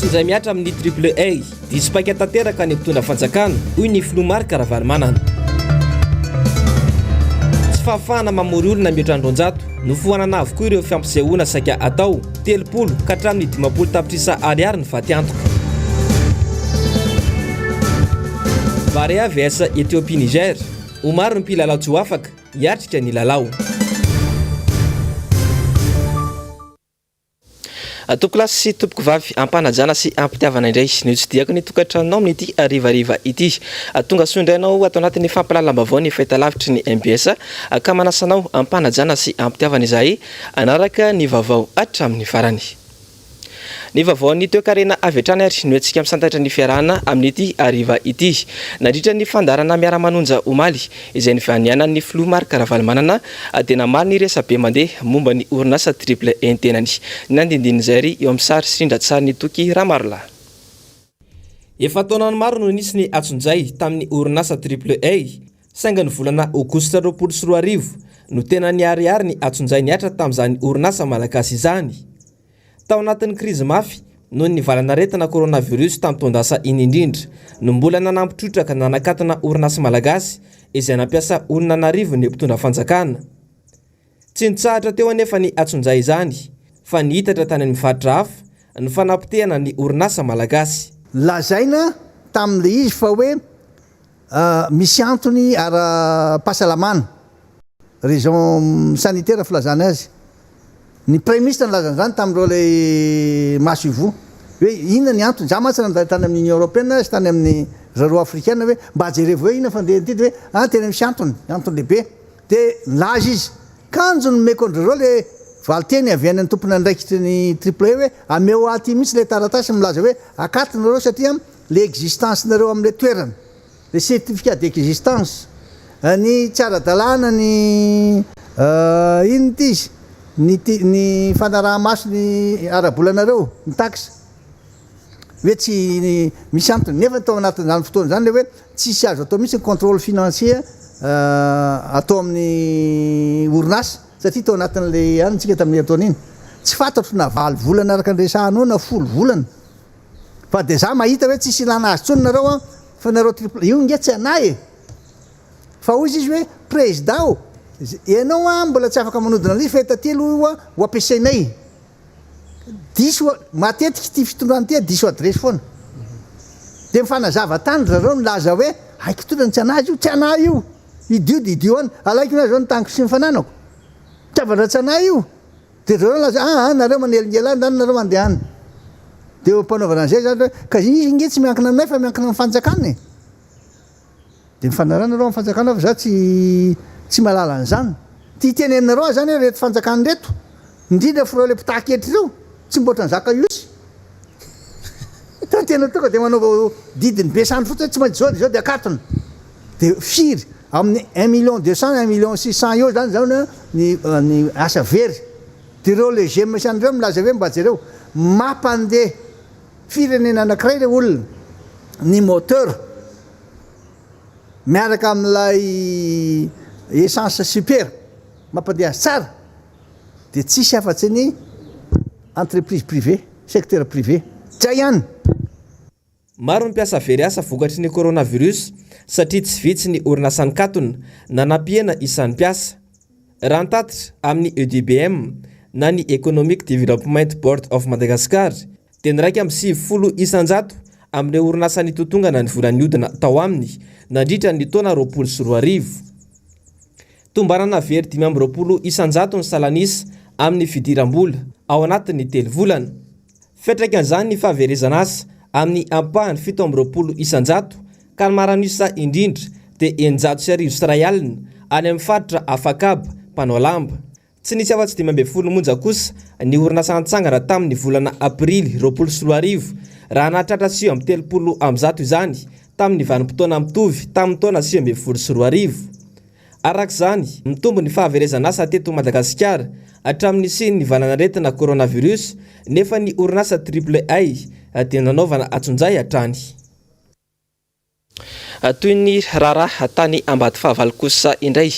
Antsonjay mihatra amin'ny Triple A, diso paika tanteraka ny mpitondra fanjakana, hoy ny filoha Marc Ravalomanana. Tsy fahafahana mamory olona mihoatra ny 200, nofoanana avokoa ireo fampisehoana saika atao, 30 ka hatramin'ny 50 tapitrisa ariary ny fatiantoka. Barea vs Ethiopie Niger, ho maro ny mpilalao tsy ho afaka hiatrika ny lalao. Tompokolahy sy tompokovavy, am-panajana sy am-pitiavana indray no itsidihako ny tokantranonao amin'ity harivariva ity. Tonga soa indray ianao ato anatin'ny fampahalalam-baovao ny fahitalavitry ny mbs ka manasa anao am-panajana sy am-pitiavana izahay hanaraka ny vaovao hatramin'ny farany. Ny vaovaon'ny toekarena avy hatrany ary no entintsika misantatra ny fiarahana amin'ity hariva ity. Nandritra ny fandaharana Miara-manonja omaly, izay nivanianan'ny filoha Marc Ravalomanana dia namaly ny resabe mandeha momba ny orinasa Triple E ny tenany. Ny andindinin'izay ary eo amin'ny sary sy rindran-tsarin'i Toky Ramarolahy. Efa taonany maro no nisy ny antsonjay tamin'ny orinasa Triple A, saingy ny volana aogositra 2020 no tena niharihary ny antsonjay nihatra tamin'izany orinasa malagasy izany. Tao anatin'ny krizy mafy noho ny valanaretina coronavirus tamin'ny taon-dasa iny indrindra no mbola nanampy trotraka nanakatona orinasa malagasy izay nampiasa olona an'arivony ny mpitondra fanjakana. Tsy nitsahatra teo anefa ny antsonjay izany fa nihitatra tany amin'ny faritra hafa ny fanapotehana ny orinasa malagasy. Lazaina tamin'ilay izy fa hoe misy antony ara-pahasalamana. Raison sanitaire filazana azy. Ny Praiminisitra nilaza an'izany tamin'ireo ilay maso ivoho. Hoe inona ny antony. Za mantsy nandeha tany amin'ny Union Européenne sy tany amin'ny zareo Africaine hoe mba jerevo hoe inona fandehan'ity dia hoe ah tena misy antony, antony lehibe. Dia nilaza izy. Kanjo nomeko an-dry zareo ilay valinteny avy any amin'ny tompon'andraikitry ny Triple A hoe ameo ahy aty mihitsy ilay taratasy milaza hoe akatona nareo satria ilay existence-nareo amin'ilay toerana. Le certificat d'existence, ny tsy ara-dalàna ny inona ity izy, ny ny fanaraha-maso ny ara-bolanareo, ny taxe, hoe tsy misy antony, nefa tao anatin'izany fotoana izany le hoe tsisy azo atao mihitsy ny contrôle financier atao amin'ny orinasa satria tao anatin'le any tsika tamin'ny herintaona iny, tsy fantatro na valo volana araka ny resahanao na folo volana. Fa de za mahita hoe tsisy ilana azy tsony nareo an, fa nareo triple io nge tsy anay e! Fa hozy izy hoe prezida o, enao an mbola tsy afaka manodina an'izy fa eto aty aloha io an ho ampiasainay. Diso matetika ity fitondrana ity diso adiresy foana. De mifanazava tany ry zareo milaza hoe haiko toerana tsy anah izy io, tsy anah io, idio de idio any, alaiko ny ahy zao ny taniko sy ny fananako, fitiavan-draha tsy anah io. Dia zareo nilaza, aa nareo manelingelina any zany nareo mandeha any. Dia eo am-panaovana an'izay zany hoe, ka izy nge tsy miankina aminay fa miankina amin'ny fanjakana e. Dia mifanaraha nareo amin'ny fanjakana fa za tsy tsy mahalala an'izany. Ty teneninareo ahy zany hoe reto fanjakana ireto, indrindra fa ireo le mpitaky hetra ireo, tsy mba ohatran'i Zakaiosy. Fa tena tonga dia manao didiny be sandry fotsiny hoe tsy maintsy izao dia izao dia akatona. Dia firy? Amin'ny un million deux cent, un million six cent eo zany zao ny ny asa very. Dia ireo le GEM sy an'ireo milaza hoe mba jereo, mampandeha firenena anankiray ilay olona, ny moteur miaraka amin'ilay essence super mampandeha azy tsara dia tsisy afa-tsy ny entreprise privée, secteur privé. Zay ihany. Maro ny mpiasa very asa vokatry ny coronavirus satria tsy vitsy ny orinasa nikatona na nampihena isan'ny mpiasa. Raha ny tatitra amin'ny EDBM na ny Economic Development Board of Madagascar dia ny 91% amin'ireo orinasa nitotongana ny vola nihodina tao aminy nandritra ny taona 2020. Tombanana very 25% ny salan'isa amin'ny fidiram-bola ao anatin'ny telo volana. Fiantraikan'izany ny fahaverezana asa amin'ny ampahany 27% ka ny maran'isa indrindra dia 1106 any amin'ny faritra afakaba, mpanao lamba. Tsy nisy afa-tsy 15 monja kosa ny orinasa nitsangana tamin'ny volana aprily 2020 raha nahatratra 339 izany tamin'ny vanim-potoana mitovy tamin'ny taona 2019. Araka izany, mitombo ny fahaverezan'asa teto Madagasikara hatramin'ny nisian'ny valanaretina coronavirus nefa ny orinasa Triple A dia nanaovana antsonjay hatrany. Toy ny raharaha tany Ambatofahavalo kosa indray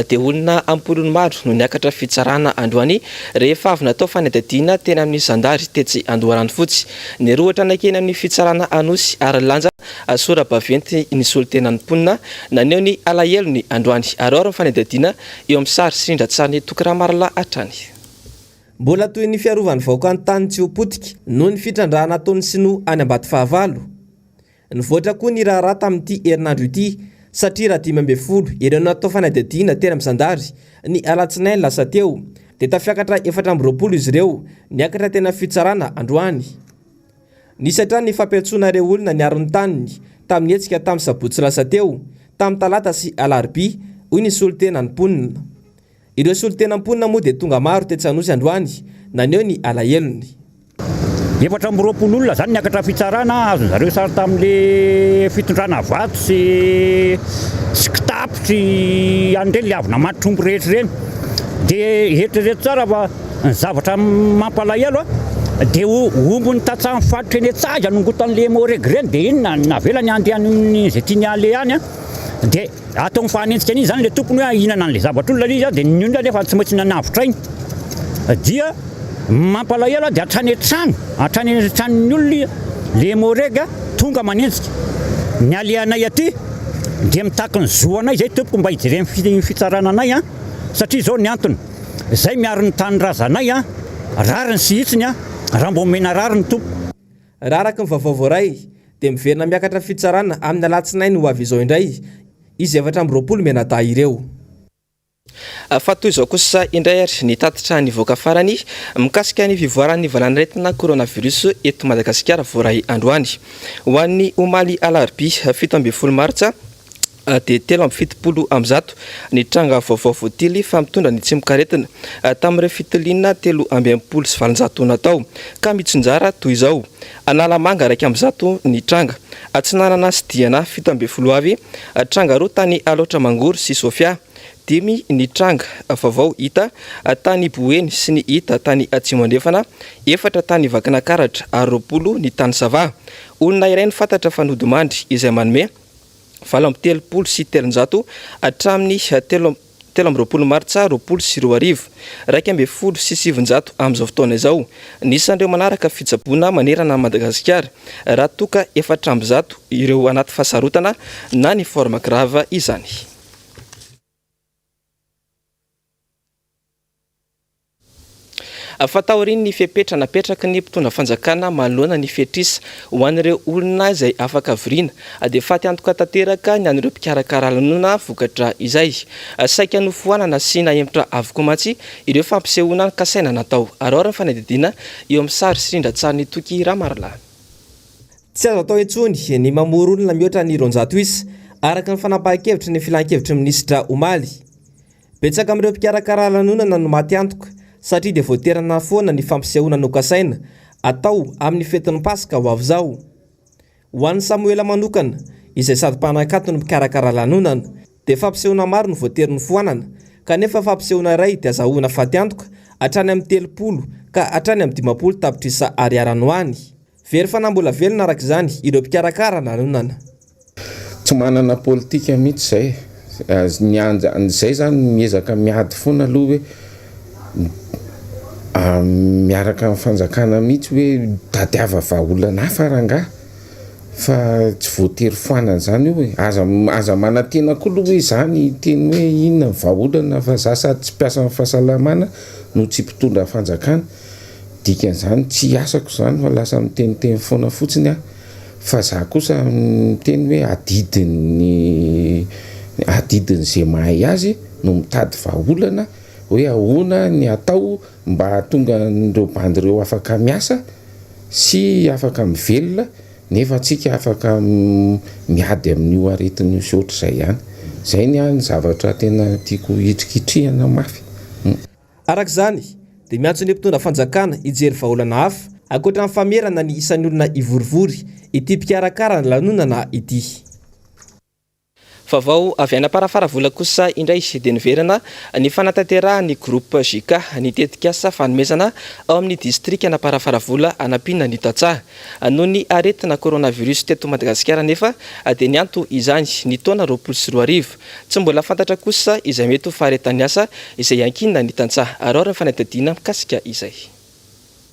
dia olona am-polony maro no niakatra fitsarana androany rehefa avy natao fanadihadiana teny amin'ny zandary tetsy Andoharanofotsy. Nirohotra nankeny amin'ny fitsarana Anosy ary nilanja sora-baventy ny solontenan'ny mponina naneho ny alahelony androany. Araho ny fanadihadiana eo amin'ny sary sy rindran-tsarin'i Toky Ramarolahy hatrany. Mbola toy ny fiarovan'ny vahoaka ny tany tsy ho potika noho ny fitrandrahana ataon'ny sinoa any Ambatofahavalo. Nivoatra koa ny raharaha tamin'ity herinandro ity satria raha 15 ireo natao fanadihadiana teny amin'ny zandary ny alatsinainy lasa teo dia tafiakatra 24 izy ireo niakatra teny amin'ny fitsarana androany. Nisy hatrany ny fampiantsoana ireo olona niaro ny taniny tamin'ny hetsika tamin'ny sabotsy lasa teo, tamin'ny talata sy alarobia, hoy ny solontenan'ny mponina. Ireo solontena mponina moa dia tonga maro tetsy Anosy androany naneho ny alahelony. 24 olona izany niakatra fitsarana, azon zareo sary tamin'le fitondrana vato sy sy kitapo sy an'ireny le avy namaky trombo rehetra ireny. Dia eritrereto tsara fa ny zavatra mampalahelo a, dia omby ny tantsaha mifaritra eny an-tsaha aza nongotan'le Emmo-Reg ireny dia inona navelany handeha any izay tiany haleha any a, dia Atao mifanenjika an'iny zany le tompony hoe hihinana an'le zavatr'olona le izy dia ny olona nefa tsy maintsy nanavotra aina dia mampalahelo dia hatrany an-trano hatrany an-tranon'ny olona le Emmo-Reg tonga manenjika ny alehanay aty dia mitaky ny zo anay zay tompoko mba hijeren'ny fitsarana anay an satria zao ny antony zay miaro ny tanindrazanay an rariny sy hitsiny an raha mba omena rariny tompoko. Raha araka ny vaovao voaray dia miverina miakatra fitsarana amin'ny alatsinainy ho avy izao indray izy 24 mianadahy ireo. Fa toy izao kosa indray ary ny tatitra nivoaka farany mikasika ny fivoaran'ny valanaretina coronavirus eto Madagasikara voaray androany. Ho an'ny omaly alarobia 17 martsa dia 173 ny tranga vaovao voatily fa mitondra ny tsimokaretina tamin'ireo fitiliana 863 natao ka mitsinjara toy izao, Analamanga 101 ny tranga, Atsinanana sy Diana 17 avy, tranga roa tany Alaotra Mangoro sy Sofia, dimy ny tranga vaovao hita tany Boeny sy ny hita tany Atsimo Andrefana, efatra tany Vakinakaratra ary 20 ny tany Sava. Olona iray no fantatra fa nodimandry izay manome 338 hatramin'ny 23 martsa 2020. 911 amin'izao fotoana izao ny isan'ireo manaraka fitsaboana manerana an'i Madagasikara, raha toa ka 104 ireo anaty fahasarotana na ny forme grave izany. Fa taorian'ny fepetra napetraky ny mpitondra fanjakana manoloana ny fetr'isa ho an'ireo olona izay afaka voriana dia faty antoka tanteraka ny an'ireo mpikarakara lanonana vokatra izay. Saika nofoanana sy nahemotra avokoa mantsy ireo fampisehoana kasaina natao. Araho ny fanadihadiana eo amin'ny sary sy rindran-tsarin'i Toky Ramarolahy. Tsy azo atao intsony ny mamory olona mihoatra ny 200 isa, araka ny fanapahan-kevitry ny filankevitry ny minisitra omaly. Betsaka amin'ireo mpikarakara lanonana no maty antoka satria dia voatery nanafoana ny fampisehoana nokasaina atao amin'ny fetin'ny Paska ho avy izao. Ho an'i Samoela manokana, izay sady mpanakanto no mpikarakara lanonana, dia fampisehoana maro no voatery nofoanana, kanefa fampisehoana iray dia azahoana faty antoka hatrany amin'ny 30 ka hatrany amin'ny 50 tapitrisa ariary any ho any. Very fanahy mbola velona araka izany ireo mpikarakara lanonana. Tsy manana politika mihitsy izay. Ny anja, izay zany miezaka miady foana aloha hoe miaraka amin'ny fanjakana mihitsy hoe tadiava vahaolana hafa rangahy fa tsy voatery foanana izany io e. Aza aza manantena koa aloha hoe za ny hiteny hoe inona ny vahaolana fa za sady tsy mpiasan'ny fahasalamana no tsy mpitondra fanjakana. Dikan'izany tsy asako izany fa lasa miteniteny foana fotsiny aho fa za kosa miteny hoe adidin'ny adidin'izay mahay azy no mitady vahaolana hoe ahoana ny atao mba hahatonga an'ireo bandy ireo afaka miasa sy afaka mivelona nefa antsika afaka miady amin'io aretina io sy ohatr'izay ihany. Izay ny ahy ny zavatra tena tiako hitrikitrihana mafy. Araka izany, dia miantso ny mpitondra fanjakana hijery vahaolana hafa ankoatra ny famerana ny isan'ny olona hivorivory ity mpikarakara ny lanonana ity. Vaovao avy any Amparafaravola kosa indray dia niverina ny fanatanterahan'ny Groupe JK ny tetikasa fanomezana ao amin'ny distrikan'Amparafaravola hanampiana ny tantsaha. Noho ny aretina coronavirus teto Madagasikara anefa dia nianto izany ny taona 2020. Tsy mbola fantatra kosa izay mety ho faharetan'ny asa izay iankinan'ny tantsaha. Araho ny fanadihadiana mikasika izay.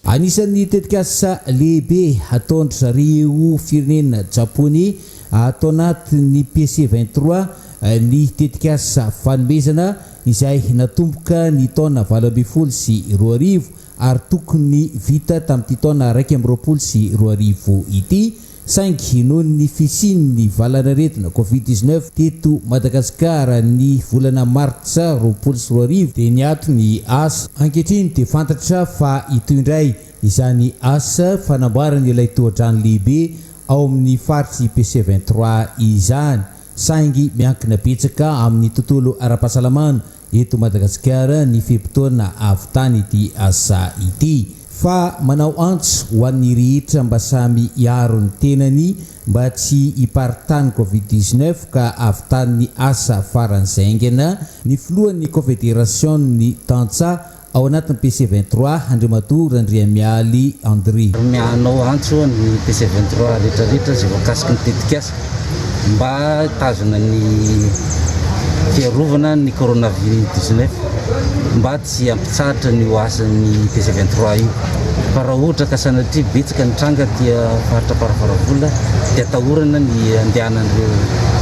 Anisan'ny tetikasa lehibe ataon-dry zareo firenena Japoney ato anatin'ny PC 23 ny tetikasa fanomezana izay natomboka ny taona 2018 ary tokony vita tamin'ity taona 2021 ity saingy noho ny fisian'ny valanaretina Covid 19 teto Madagasikara ny volana martsa 2020 dia niato ny asa. Ankehitriny dia fantatra fa hitohy indray izany asa fanamboarana ilay tohadrano lehibe ao amin'ny faritry PC 23 izany saingy miankina betsaka amin'ny tontolo ara-pahasalamana eto Madagasikara ny fe-potoana ahavitany ity asa ity. Fa manao antso ho an'ny rehetra mba samy hiaro ny tenany mba tsy hiparitahan'ny Covid 19 ka hahavitan'ny asa faran'izay haingana ny filohan'ny Kôfederasion'ny tantsaha ao anatin'ny PC 23, Andriamatoa Randriamialy André. Manao antso ny PC 23 rehetrarehetra izay voakasiky ny tetikasa mba hitazona ny fiarovana ny coronavirus 19 mba tsy hampitsahatra ny asan'ny PC 23 io. Fa raha ohatra ka sanatria betsaka ny tranga aty faritra Amparafaravola dia atahorana ny handehanan'ireo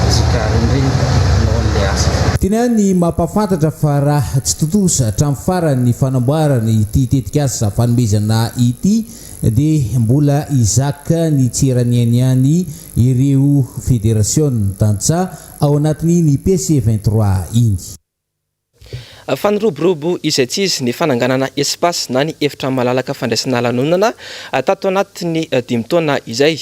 JK ireny hanao an'ilay asa. Tiana ihany ny mampahafantatra fa raha tsy tontosa hatramin'ny farany ny fanamboarana ity tetikasa fanomezana ity dia mbola hizaka ny tsy eran'ny ainy ihany ireo federasion'ny tantsaha ao anatin'iny PC 23 iny. Fa niroborobo izay tsy izy ny fananganana espace na ny efitrano malalaka fandraisana lanonana tato anatin'ny 5 taona izay.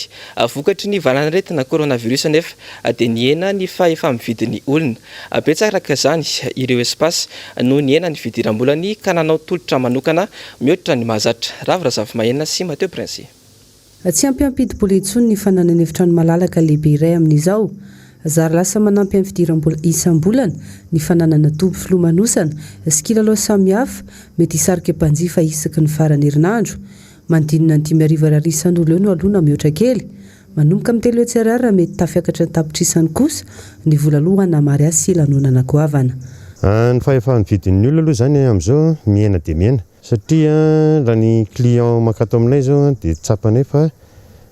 Vokatry ny valanaretina coronavirus anefa dia nihena ny fahefa-mividin'ny olona. Betsaka araka izany ireo espace no nihena ny fidiram-bolany ka nanao tolotra manokana mihoatra ny mahazatra. Ravo Razafimahenina sy Mathieu Prince. Tsy ampy hampidi-bola intsony ny fananana efitrano malalaka lehibe iray amin'izao. Zary lasa manampy amin'ny fidiram-bola isam-bolana ny fananana dobo filomanosana sy kilalao samihafa mety hisarika mpanjifa isaky ny faran'ny herinandro. Manodidina ny 5000 ariary isan'olona eo no aloha na mihoatra kely. Manomboka amin'ny 300 ariary raha mety tafiakatra an-tapitrisany kosa ny vola aloha ho ana mariazy sy lanonana goavana. Ny fahefa-mividin'ny olona aloha izany amin'izao mihena dia mihena. Satria raha ny client mankato aminay zao dia tsapanay fa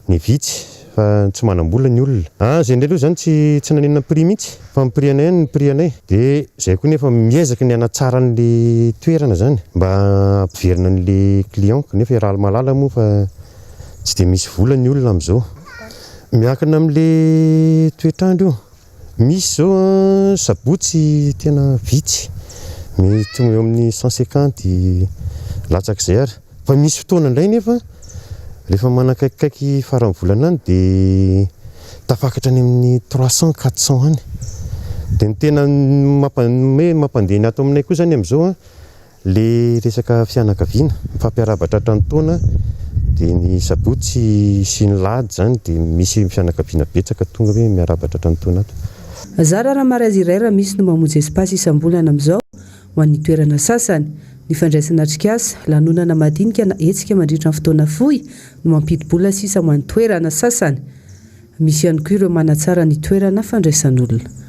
ny vitsy fa tsy manam-bola ny olona. Ah zay indray aloha zany tsy tsy naninona prix mihitsy fa ny prix anay ihany ny prix anay. Dia zay koa nefa miezaka ny hanatsara an'le toerana zany mba hampiverina an'le client kanefa iaraha-mahalala moa fa tsy dia misy vola ny olona amin'izao. Miankina amin'le toetr'andro io. Misy zao an, sabotsy tena vitsy, mety eo amin'ny 150 latsak'izay ary. Fa misy fotoana indray nefa rehefa manakaikikaiky faran'ny volana any dia tafakatra any amin'ny 300, 400 any. Dia ny tena mampa- hoe mampandeha ny ato aminay koa zany amin'izao an, Le resaka fianakaviana, mifampiarahaba tratran'ny taona dia ny sabotsy sy ny lahady zany dia misy fianakaviana betsaka tonga hoe miarahaba tratran'ny taona ato. Zara raha mariazy iray raha misy no mamonjy espace isam-bolana amin'izao ho an'ny toerana sasany. Ny fandraisana atrikasa, lanonana madinika na hetsika mandritra ny fotoana fohy no mampidi-bola sisa ho an'ny toerana sasany. Misy ihany koa ireo manatsara ny toerana fandraisan'olona.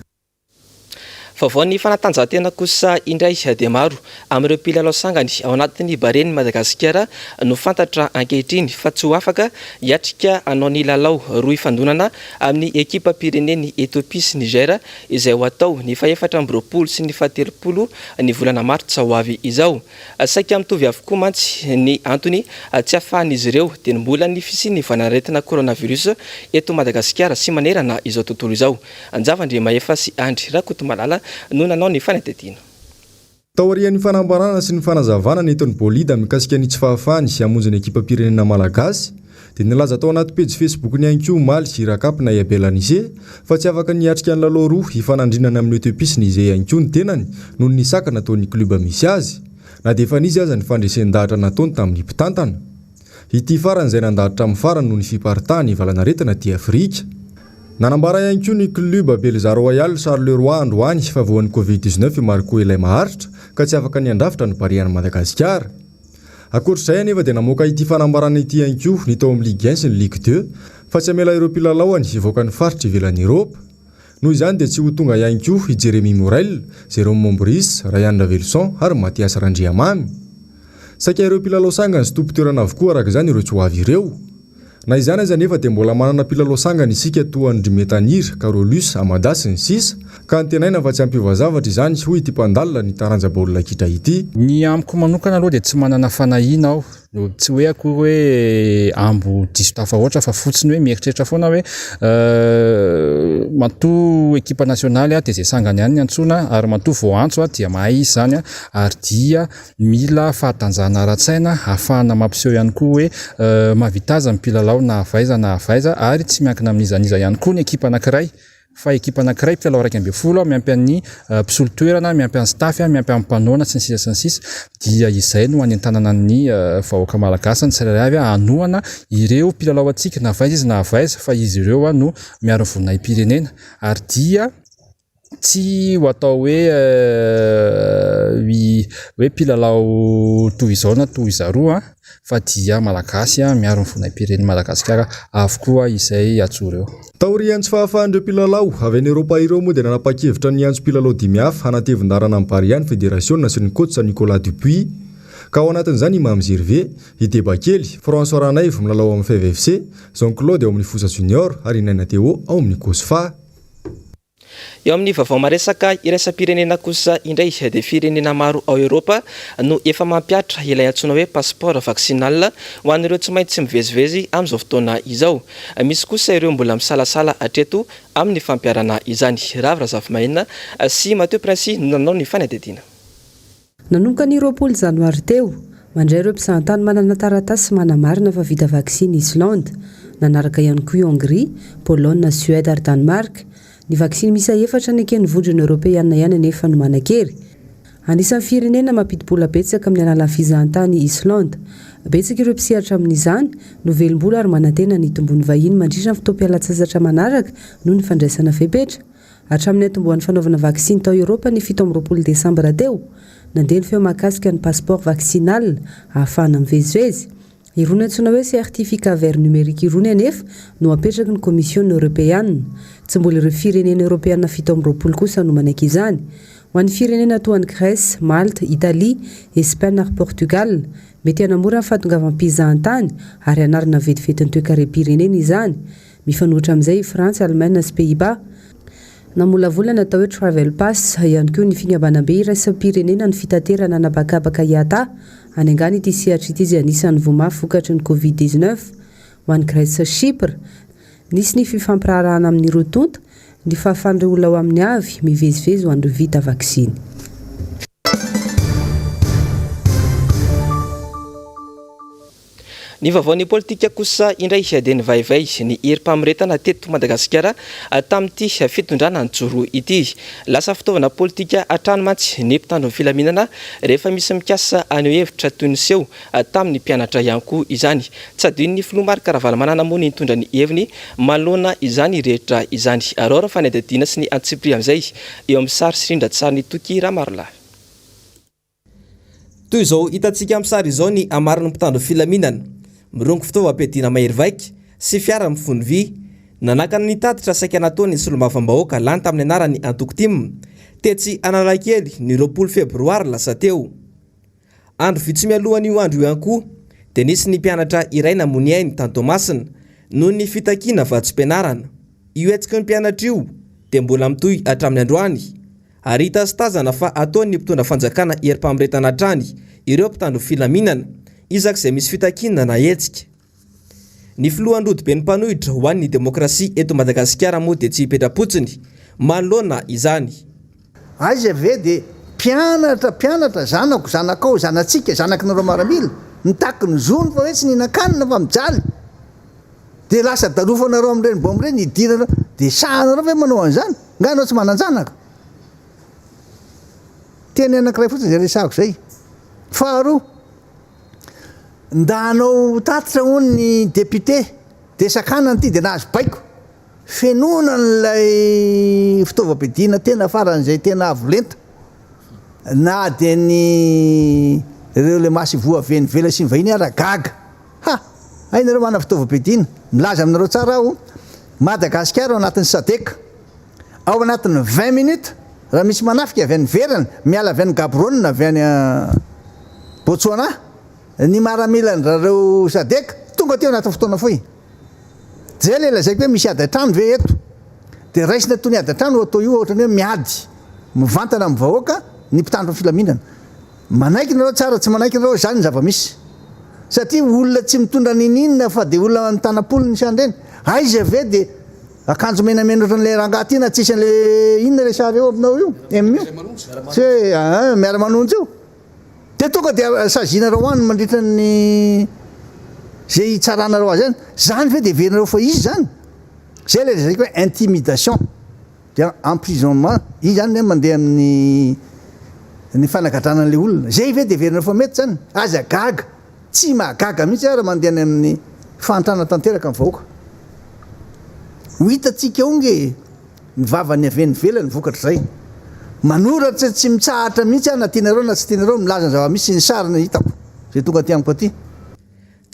Vaovaon'ny fanatanjahantena kosa indray dia maro amin'ireo mpilalao sangany ao anatin'ny Baren'i Madagasikara no fantatra ankehitriny fa tsy ho afaka hiatrika hanao ny lalao roa hifandonana amin'ny ekipam-pirenen'i Ethiopie sy Niger izay ho atao ny faha-24 sy ny faha-30 ny volana martsa ho avy izao. Saika mitovy avokoa mantsy ny antony tsy ahafahan'izy ireo dia ny mbola ny fisian'ny valanaretina coronavirus eto Madagasikara sy manerana izao tontolo izao. Anjava Andriamahefa sy Andry Rakotomalala no nanao ny fanadihadiana. Taorian'ny fanambarana sy ny fanazavana nentin'i Bolida mikasika ny tsy fahafahany hamonjy ny ekipam-pirenena malagasy, dia nilaza tao anaty pejy Facebook-ny ihany koa omaly i Rakapy na i Abel Anise fa tsy afaka ny hiatrika ny lalao roa hifanandrinana amin'ny Ethiopie sy Niger ihany koa ny tenany noho ny sakana ataon'ny club misy azy, na dia efa nisy aza ny fandresen-dahatra nataony tamin'ny mpitantana. Ity farany izay nandalo hatramin'ny farany noho ny fiparitahan'ny valanaretina aty Afrika. Nanambara ihany koa ny Club Belza Royal Charleroi androany fa voan'ny Covid 19 i Marco Ilaimaharitra ka tsy afaka ny handrafitra ny Barean'i Madagasikara. Ankoatra izay anefa dia namoaka ity fanambarana ity ihany koa ny tao amin'ny Ligue 1 sy ny Ligue 2 fa tsy hamela ireo mpilalaoany hivoaka ny faritra ivelan'i Eropa. Noho izany dia tsy ho tonga ihany koa i Jérémy Morel, Jérôme Mombris, Rayan Raveloson ary Mathias Randriamamy. Saika ireo mpilalao sangany sy tompon-toerana avokoa araka izany ireo tsy ho avy ireo. Na izany aza anefa dia mbola manana mpilalao sangany isika toa an-dry Metanir, Carolus, Amada sy ny sisa ka antenaina fa tsy hampiova zavatra izany hoy ity mpandalina ny taranja baolina kitra ity. Ny amiko manokana aloha dia tsy manana fanahiana aho, tsy hoe akory hoe ambo diso tafahoatra fa fotsiny hoe mieritreritra foana hoe matoa ekipa nasionaly dia izay sangany ihany ny antsoina ary matoa voaantso dia mahay izy izany ary dia Mila fahatanjahana ara-tsaina ahafahana mampiseho ihany koa hoe mahavita azy ny mpilalao na avy aiza na avy aiza ary tsy miankina amin'iza n'iza ihany koa ny ekipa anankiray fa ekipa anankiray mpilalao 11 miampy an'ny mpisolo toerana, miampy an'ny staff, miampy an'ny mpanohana sy ny sisa sy ny sisa dia izay no hanentanana ny vahoaka malagasy ny tsirairay avy hanohana ireo mpilalao antsika na avy aiza izy na avy aiza fa izy ireo no miaro ny voninahi-pirenena ary dia Tsy ho atao hoe hoe mpilalao toy izao na toy izaroa fa dia Malagasy miaro ny voninahim-pirenen'i Madagasikara avokoa izay ajoro eo. Taorian'ny tsy fahafahan'ireo mpilalao avy any Eoropa ireo moa dia nanapa-kevitra ny hiantso mpilalao dimy hafa hanatevin-dalana amin'ny Barea ny federasiona sy ny coach Nicolas Dupuis ka ao anatin'izany i Mamy Gervais, i Debakely, François Ranaivo milalao ao amin'ny FFC, Jean Claude ao amin'ny Fosa Junior ary i Naina Théo ao amin'ny Cosfa. Eo amin'ny vaovao maresaka iraisam-pirenena kosa indray dia firenena maro ao Eoropa no efa mampihatra ilay antsoina hoe passeport vaccinal ho an'ireo tsy maintsy mivezivezy amin'izao fotoana izao. Misy kosa ireo mbola misalasala hatreto amin'ny fampiharana izany. Ravo Razafimahenina sy Mathieu Princy no nanao ny fanadihadiana. Nanomboka ny 20 janoary teo, mandray ireo mpizahantany manana taratasy manamarina fa vita vaksiny i Islande. Nanaraka ihany koa i Hongria, Polonina, Suède ary Danemark. Ny vaksiny miisa efatra neken'ny Vondrona Eoropeana ihany anefa no manan-kery. Anisan'ny firenena mampidi-bola betsaka amin'ny alalan'ny fizahantany i Islande. Betsaka ireo mpisehatra amin'izany no velom-bolo ary manantena ny hitomboan'ny vahiny mandritra ny fotoam-pialantsasatra manaraka noho ny fandraisana fepetra. Hatramin'ny niantombohan'ny fanaovana vaksiny tao Eoropa ny 27 desambra teo, nandeha ny feo mahakasika ny passeport vaccinal ahafahana mivezivezy. Irony antsoina hoe certificat vert numérique irony anefa no apetraky ny Komisiona Eoropeana. Tsy mbola ireo firenena Eoropeana 27 kosa no manaiky izany. Ho an'ny firenena toa an'i Grèce, Malte, Italie, Espaina ary Portugal, mety hanamora ny fahatongavam-pizahantany ary hanarina vetivety ny toekarem-pirenena izany. Mifanohitra amin'izay i Frantsa, Alemaina sy Pays-Bas. Namolavola ny atao hoe Travel Pass ihany koa ny Fikambanambe iraisam-pirenena ny fitaterana an'habakabaka IATA. Any angany ity sehatra ity izay anisan'ny voa mafy vokatry ny Covid 19. Ho an'i Grèce sy Chypre, nisy ny fifampiraharahana amin'ny roa tonta, ny fahafahan'ireo olona ao aminy avy mivezivezy ho an'ireo vita vaksiny. Ny vaovaon'ny politika kosa indray dia nivaivay ny herim-pamoretana teto Madagasikara tamin'ity fitondrana nijoro ity. Lasa fitaovana politika hatrany mantsy ny mpitandro ny filaminana rehefa misy mikasa haneho hevitra toy ny seho tamin'ny mpianatra ihany koa izany. Tsy adinon'ny filoha Marc Ravalomanana moa ny nitondra ny heviny manoloana izany rehetra izany. Araho ny fanadihadiana sy ny antsipiriany amin'izay eo amin'ny sary sy rindran-tsarin'i Toky Ramarolahy. Toy izao hitantsika amin'ny sary izao ny hamaron'ny mpitandro filaminana, mirongo fitaovam-piadiana mahery vaika sy fiara mifono vy. Nanakana ny tatitra saika nataon'ny solombavambahoaka lany tamin'ny anaran'ny antoko tim, tetsy Analakely, ny 20 febroary lasa teo. Andro vitsy mialohan'io andro io ihany koa dia nisy ny mpianatra iray namoy ny ainy tany Toamasina noho ny fitakiana vatsim-pianarana. Io hetsiky ny mpianatra io dia mbola mitohy hatramin'ny androany. Ary hita sy tazana fa ataon'ny mpitondra fanjakana herim-pamoretana hatrany ireo mpitandro filaminana, isak'izay misy fitakiana na hetsika. Ny filohan'ny rodoben'ny mpanohitra ho an'ny demokrasia eto Madagasikara moa dia tsy hipetra-potsiny manoloana izany. Aiza ve dia mpianatra, mpianatra, zanako, zanakao, zanatsika, zanaky nareo maramila, mitaky ny zony fa hoe tsy nihinan-kanina fa mijaly. Dia lasa darofanareo amin'ireny bomba ireny hidirana, dia sahinareo ve manao an'izany? Nga ianao tsy manan-janaka? Teny anankiray fotsiny izay resahako izay. Faharoa, nda hanao tatitra hono ny député, dia sakanana ity dia nahazo baiko. Fenoina an'ilay fitaovam-piadiana tena faran'izay tena avo lenta. Na dia ny ireo ilay masoivoho avy any ivelany sy ny vahiny ara gaga. Ha! Hay nareo manana fitaovam-piadiana. Milaza aminareo tsara aho, Madagasikara ao anatin'ny Sadec. Ao anatin'ny 20 minutes, raha misy manafika avy any ivelany, miala avy any Gaborone na avy any Botswana, ny maramilan-dRareo Sadec tonga aty ao anatin'ny fotoana fohy. Zay ilay lazaiko hoe misy ady an-trano ve eto? Dia raisina toy ny ady an-trano io atao io ohatran'ny hoe miady mivantana amin'ny vahoaka ny mpitandro ny filaminana. Manaiky nareo tsara, tsy manaiky nareo, izany ny zava-misy. Satria olona tsy mitondra niniana fa dia olona mitana-polony sy an'ireny. Aiza ve dia akanjo menamena ohatran'ilay rangahy ity na tsisy an'ilay inona ilay sary eo aminao io? M io? Tsy hoe miara-manonja io? Dia tonga dia sazianareo any mandritra ny izay hitsaranareo azy any. Izany ve dia heverinareo fa izy izany? Izay ilay lazaiko hoe intimidation. Dia emprisonnement, iny izany hoe mandeha amin'ny ny fanagadrana an'ilay olona. Izay ve dia heverinareo fa mety izany? Aza gaga, tsy mahagaga mihitsy aho raha mandeha any amin'ny fahantrana tanteraka ny vahoaka. Ho hitantsika eo nge e! Ny vavan'ny avy any ivelany vokatr'izay. Manoratra tsy mitsahatra mihitsy aho na tianareo na tsy tianareo milaza ny zava-misy sy ny sariny hitako izay tonga aty amiko aty.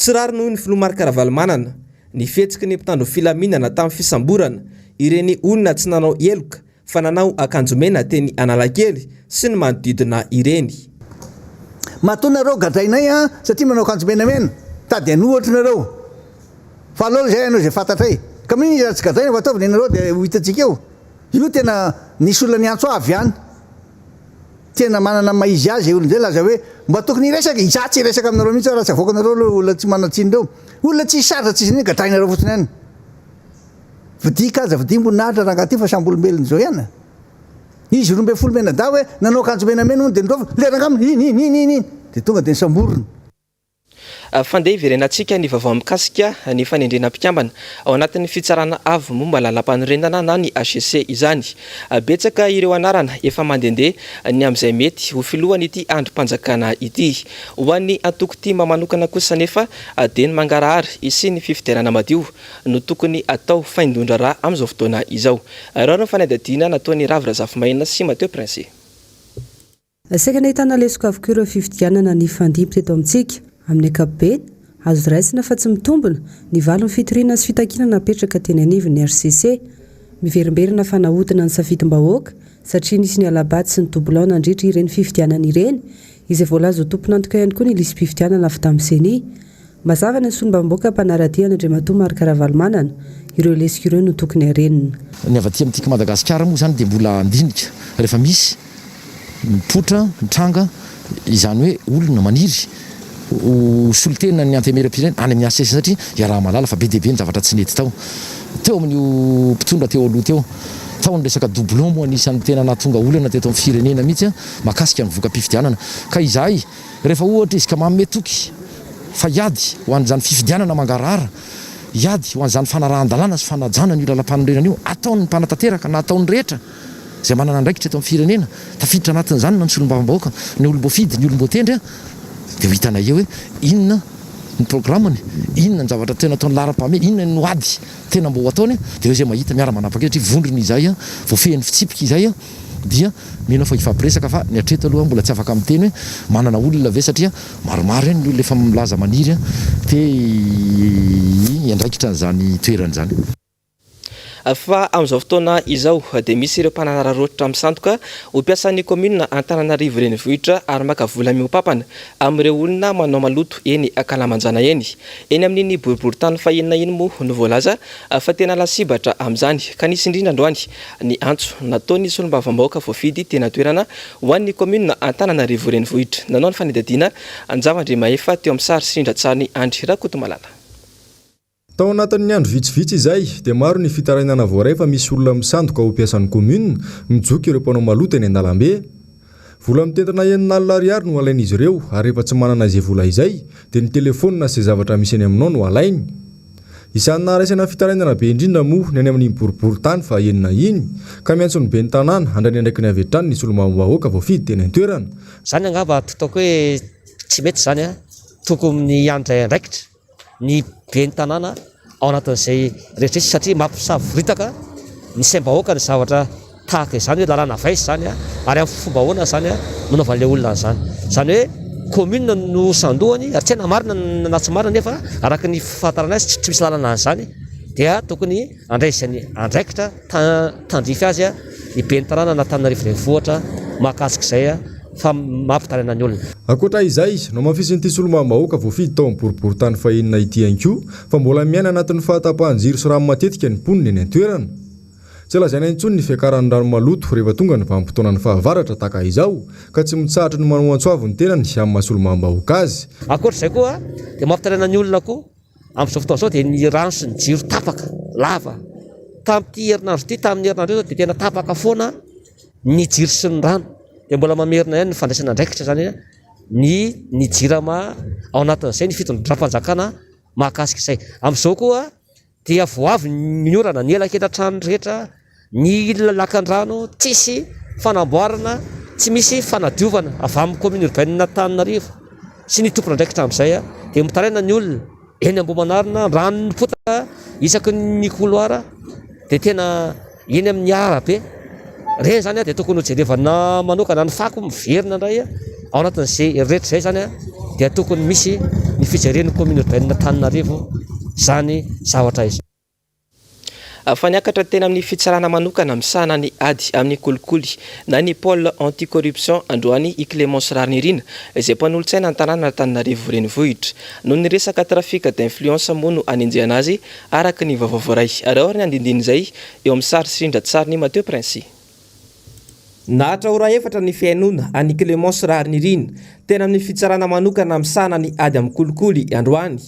Tsy rariny hoy ny filoha Marc Ravalomanana ny fihetsiky ny mpitandro filaminana tamin'ny fisamborana ireny olona tsy nanao heloka fa nanao akanjo mena teny Analakely sy ny manodidina ireny. Matoa nareo gadrainay an satria manao akanjo menamena, tady hanohatra nareo. Fa aleo izay hanao izay fantatray. Ka mino izy raha tsy gadraina fa ataovy nenareo dia ho hitantsika eo. Io tena nisy olona niantso ahy avy any. Tena manana ny maha izy azy izay olona izay nilaza hoe mba tokony hiresaka, izaho tsy hiresaka aminareo mihitsy aho raha tsy avoakanareo ireo olona tsy manan-tsiny ireo. Olona tsisy sarotra tsisy n'inona gadrainareo fotsiny any. Vidia kaja vidiam-boninahitra rangahy ty fa samby olombelona izao ihany. Izy 12 mianadahy hoe nanao akanjo menamena hono dia niraofina, le rangahy iny iny iny iny iny dia tonga dia nosamborina. Fandeha hiverenantsika ny vaovao mikasika ny fanendrena mpikambana ao anatin'ny Fitsarana Avo momba Lalampanorenana na ny hcc izany. Betsaka ireo anarana efa mandehandeha ny amin'izay mety ho filohan'ity andrim-panjakana ity. Ho an'ny antoko tim manokana kosa anefa dia ny mangarahara hisian'ny fifidianana madio no tokony atao faindon-draharaha amin'izao fotoana izao. Ireo ny fanadihadiana nataon'i Ravo Razafimaina sy Mathieu Prince. Saika nahitana lesoka avokoa ireo fifidianana nifandimby teto amintsika. Amin'ny ankapobeny, azo raisina fa tsy mitombina ny valin'ny fitoriana sy fitakiana napetraka teny anivon'ny hcc. Miverimberina fa nahodina ny safidim-bahoaka satria nisy ny hala-bato sy ny doublon nandritra ireny fifidianana ireny, izay voalaza ho tompon'antoka ihany koa ny lisi-pifidianana avy tamin'ny Ceni. Mazava ny solombavambahoaka mpanara-dia an'Andriamatoa Marc Ravalomanana, ireo lesoka ireo no tokony harenina. Ny avy aty amintsika Madagasikara moa izany dia mbola handinika rehefa misy mipoitra, mitranga izany hoe olona maniry ho solontenan'ny Antenimierampirenena any amin'ny HCC satria iaraha-mahalala fa be dia be ny zavatra tsy nety tao teo amin'io mpitondra teo aloha teo. Tao ny resaka doublon moa anisan'ny tena nahatonga olana teto amin'ny firenena mihitsy mahakasika ny voka-pifidianana ka izahay Rehefa ohatra izy ka manome toky fa hiady ho an'izany fifidianana mangarahara, hiady ho an'izany fanarahan-dalàna sy fanajana an'io lalampanorenana io, ataon'ny mpanatanteraka na ataon'ny rehetra izay manana andraikitra eto amin'ny firenena, tafiditra anatin'izany na ny solombavambahoaka, ny olom-boafidy, ny olom-boatendry, dia ho hitanay eo hoe inona ny programany, inona ny zavatra tena ataony laharam-pahamehana, inona no ady tena mba ho ataony, dia eo izay mahita, miara-manapa-kevitra satria vondrona izahay, voafehin'ny fitsipika izahay. dia mino aho fa hifampiresaka fa ny hatreto aloha mbola tsy afaka miteny hoe manana olona ve satria maromaro ihany ny olona efa milaza maniry te hiandraikitra an'izany toerana izany. Fa amin'izao fotoana izao dia misy ireo mpanararaotra misandoka ho mpiasan'ny kaominina Antananarivo Renivohitra ary maka vola mihoa-papana amin'ireo olona manao maloto eny ankalamanjana eny. Eny amin'iny boriborintany fahenina iny moa no voalaza fa tena lasibatra amin'izany ka nisy indrindra androany ny antso nataon'ny solombavambahoaka voafidy teny an-toerana ho an'ny kaominina Antananarivo Renivohitra. Nanao ny fanadihadiana Anjava Andriamahefa teo amin'ny sary sy rindran-tsarin'i Andry Rakotomalala. Tao anatin'ny andro vitsivitsy izay dia maro ny fitarainana voaray fa misy olona misandoka ho mpiasan'ny commune mijoky ireo mpanao maloto eny an-dalambe. Vola mitentina 60 ariary no alain'izy ireo ary rehefa tsy manana izay vola izay dia ny telefaonina sy izay zavatra misy eny aminao no alainy. Isan'ny naharaisana fitarainana be indrindra moa ny any amin'iny boriborintany faha-enina iny, ka miantso ny ben'ny tanàna handray ny andraikiny avy hatrany ny solombavambahoaka voafidy teny an-toerana. Zany angamba ataoko hoe tsy mety zany an, tokony handray andraikitra ny ben'ny tanàna ao anatin'izay rehetra izay satria mampisavoritaka ny saim-bahoaka ny zavatra tahaka izany hoe lalàna avy aiza izany ary amin'ny fomba ahoana izany no anaovan'ilay olona an'izany. Izany hoe commune no sandohany ary tsy hay na marina na tsy marina nefa araka ny fahafantarana azy tsy misy lalana an'izany dia tokony handray izay andraikitra tandrify azy ny ben'ny tanànan'Antananarivo Renivohitra mahakasika izay fa mampitaraina ny olona. Ankoatra izay, nohamafisin'ity solombavambahoaka voafidy tao amin'ny boriborintany fahenina ity ihany koa fa mbola miaina anatin'ny fahatapahan-jiro sy rano matetika ny mponina eny an-toerana. Tsy lazaina intsony ny fiakaran'ny rano maloto rehefa tonga ny vanim-potoanan'ny fahavaratra tahaka izao ka tsy mitsahatra ny manao antso avo ny tenany amin'ny maha solombavambahoaka azy. Ankoatra izay koa dia mampitaraina ny olona koa amin'izao fotoana izao dia ny rano sy ny jiro tapaka lava. Tamin'ity herinandro ity, tamin'ny herinandro io izao dia tena tapaka foana ny jiro sy ny rano. Dia mbola mamerina ihany ny fandraisana andraikitra izany ny ny jirama ao anatin'izay ny fitondram-panjakana mahakasika izay. Amin'izao koa dia vao avy ny orana, ny elakelan-trano rehetra, ny lakan-drano, tsisy fanamboarana, tsy misy fanadiovana avy amin'ny commune urbaine Antananarivo sy ny tompon'andraikitra amin'izay dia mitaraina ny olona eny Ambohimanarina, rano mipotaka isaky ny couloir dia tena eny amin'ny arabe. Ireny izany dia tokony ho jerevana manokana, ny fako miverina indray ao anatin'izay rehetra izay izany dia tokony misy ny fijeren'ny commune urbaine Antananarivo izany zavatra izany. Fa niakatra teny amin'ny fitsarana manokana misahana ny ady amin'ny kolikoly na ny pôle anti-corruption androany i Clémence Raharinirina izay mpanolotsaina ny tanànan'Antananarivo Renivohitra. Noho ny resaka trafic d'influence moa no anenjehana azy araka ny vaovao voaray. Ary ao ary ny andindinin'izay eo amin'ny sary sy rindran-tsarin'i Mathieu Princi. Naharitra ora efatra ny fihainoana an'i Clémence Raharinirina teny amin'ny fitsarana manokana misahana ny ady amin'ny kolikoly androany.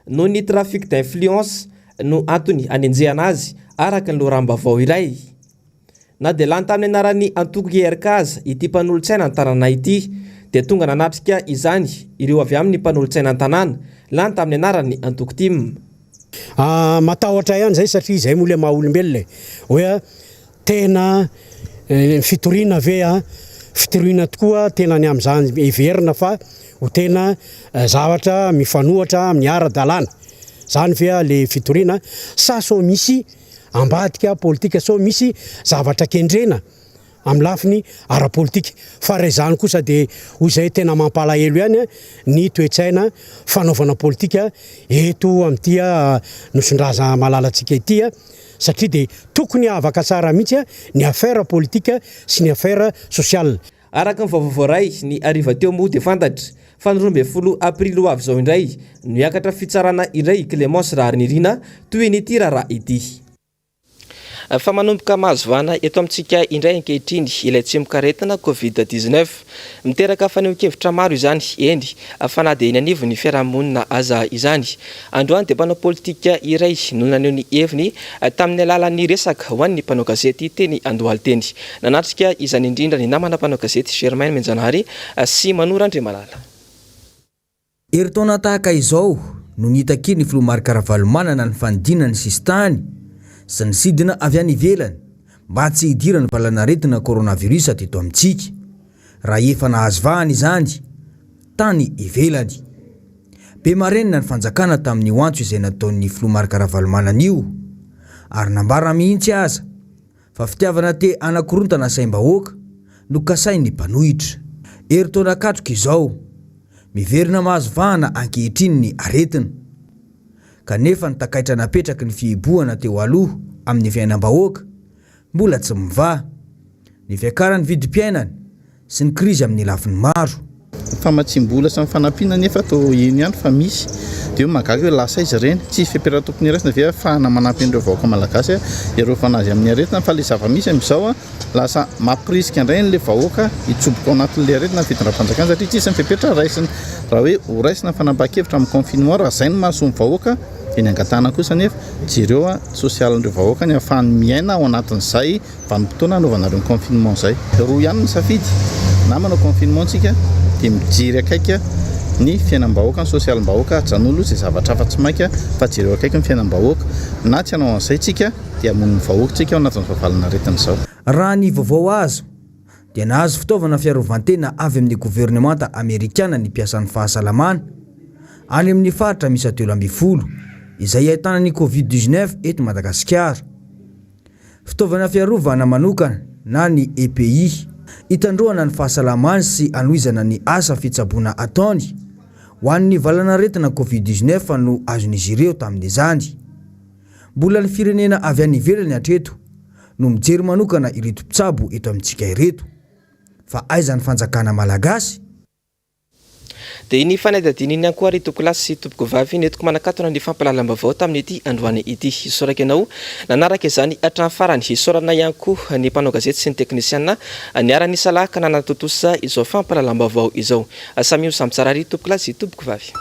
Noho ny trafic d'influence no antony anenjehana azy, araka ny loharanom-baovao iray. Na dia lany tamin'ny anaran'ny antoko IRK aza ity mpanolotsaina an-tanàna ity, dia tonga nanatrika izany ireo avy amin'ny mpanolotsaina an-tanàna lany tamin'ny anaran'ny antoko tim. Matahotra ihany izay satria izay moa ilay maha olombelona e! Hoe tena ny fitoriana ve an, fitoriana tokoa tena ny amin'izany heverina fa ho tena zavatra mifanohatra amin'ny ara-dalàna izany ve ilay fitoriana sa sao misy ambadika politika, sao misy zavatra kendrena amin'ny lafiny ara-politika. Fa raha izany kosa dia hoy izay tena mampalahelo ihany ny toe-tsaina fanaovana politika eto amin'ity Nosindraza malalantsika ity satria dia tokony havaka tsara mihitsy ny affaire politique sy ny affaire sociale. Araka ny vaovao voaray ny hariva teo moa dia fantatra fa ny 12 aprily ho avy izao indray no hiakatra fitsarana indray i Clémence Raharinirina tohin'ity raharaha ity. Fa manomboka mahazo vahana eto amintsika indray ankehitriny ilay tsimokaretina Covid 19. Miteraka fanehoan-kevitra maro izany, eny fa na dia eny anivon'ny fiarahamonina aza izany. Androany dia mpanao politika iray no naneho ny heviny tamin'ny alalan'ny resaka ho an'ny mpanao gazety teny Andohalo teny. Nanatrika izany indrindra ny namana mpanao gazety Germain Menjanahary sy Mano Randriamalala. Herintaona tahaka izao no nitakian'ny filoha Marc Ravalomanana ny fanidiana ny sisintany sy ny sidina avy any ivelany mba tsy hidiran'ny valanaretina coronavirus teto amintsika, raha efa nahazo vahana izany tany ivelany. Be marenina ny fanjakana tamin'io antso izay nataon'ny filoha Marc Ravalomanana io ary nambara mihitsy aza fa fitiavana te hanakorontana saim-bahoaka no kasain'ny mpanohitra. Herintaona katroka izao, miverina mahazo vahana ankehitriny ny aretina. Kanefa ny takaitra napetraky ny fihibohana teo aloha amin'ny fiainam-bahoaka mbola tsy mivaha. Ny fiakaran'ny vidim-piainana sy ny krizy amin'ny lafiny maro. Ny famatsiam-bola sy ny fanampiana anefa toa eny ihany fa misy. Dia hoe mahagaga hoe lasa aiza ireny? Tsy hisy fepetra tokony hiraisina ve ahafahana manampy an'ireo vahoaka malagasy hiarovana azy amin'ny aretina? Fa ilay zava-misy amin'izao, lasa mampirisika indray an'ilay vahoaka hitsoboka ao anatin'ilay aretina ny fitondram-panjakana satria tsy hisy ny fepetra raisina. Raha hoe horaisina ny fanapahan-kevitra amin'ny confinement, raha izay no mahasoa ny vahoaka, dia ny angatahana kosa anefa, jereo sosialin'ireo vahoaka ny ahafahany miaina ao anatin'izay Vanim-potoana hanaovanareo ny confinement zay. Roa ihany ny safidy, na manao confinement tsika dia mijery akaiky ny fiainam-bahoaka, ny sosialim-bahoaka, ajanony aloha izay zavatra hafa tsy maika fa jereo akaiky ny fiainam-bahoaka, na tsy hanao an'izay tsika dia hamono ny vahoaka tsika ao anatin'izao valin'aretina izao. Raha ny vaovao azo dia nahazo fitaovana fiarovan-tena avy amin'ny governemanta amerikana ny mpiasan'ny fahasalamana any amin'ny faritra miisa 13. izay ahitana ny Covid 19 eto Madagasikara. Fitaovana fiarovana manokana na ny EPI, hitandroana ny fahasalamany sy hanohizana ny asa fitsaboana ataony ho an'ny valanaretina Covid 19 no azon'izy ireo tamin'izany. Mbola ny firenena avy any ivelany hatreto no mijery manokana ireto mpitsabo eto amintsika ireto. Fa aiza ny fanjakana malagasy? Dia iny fanadihadiana iny ihany koa ry tompokolahy sy tompokovavy nentiko manakatona ny fampahalalam-baovao tamin'ity androany ity. Isaorako ianao nanaraka izany hatramin'ny farany. Isaorana ihany koa ny mpanao gazety sy ny teknisiana niara-nisalahy ka nanatontosa izao fampahalalam-baovao izao. Samia ho samy tsara ry tompokolahy sy tompokovavy.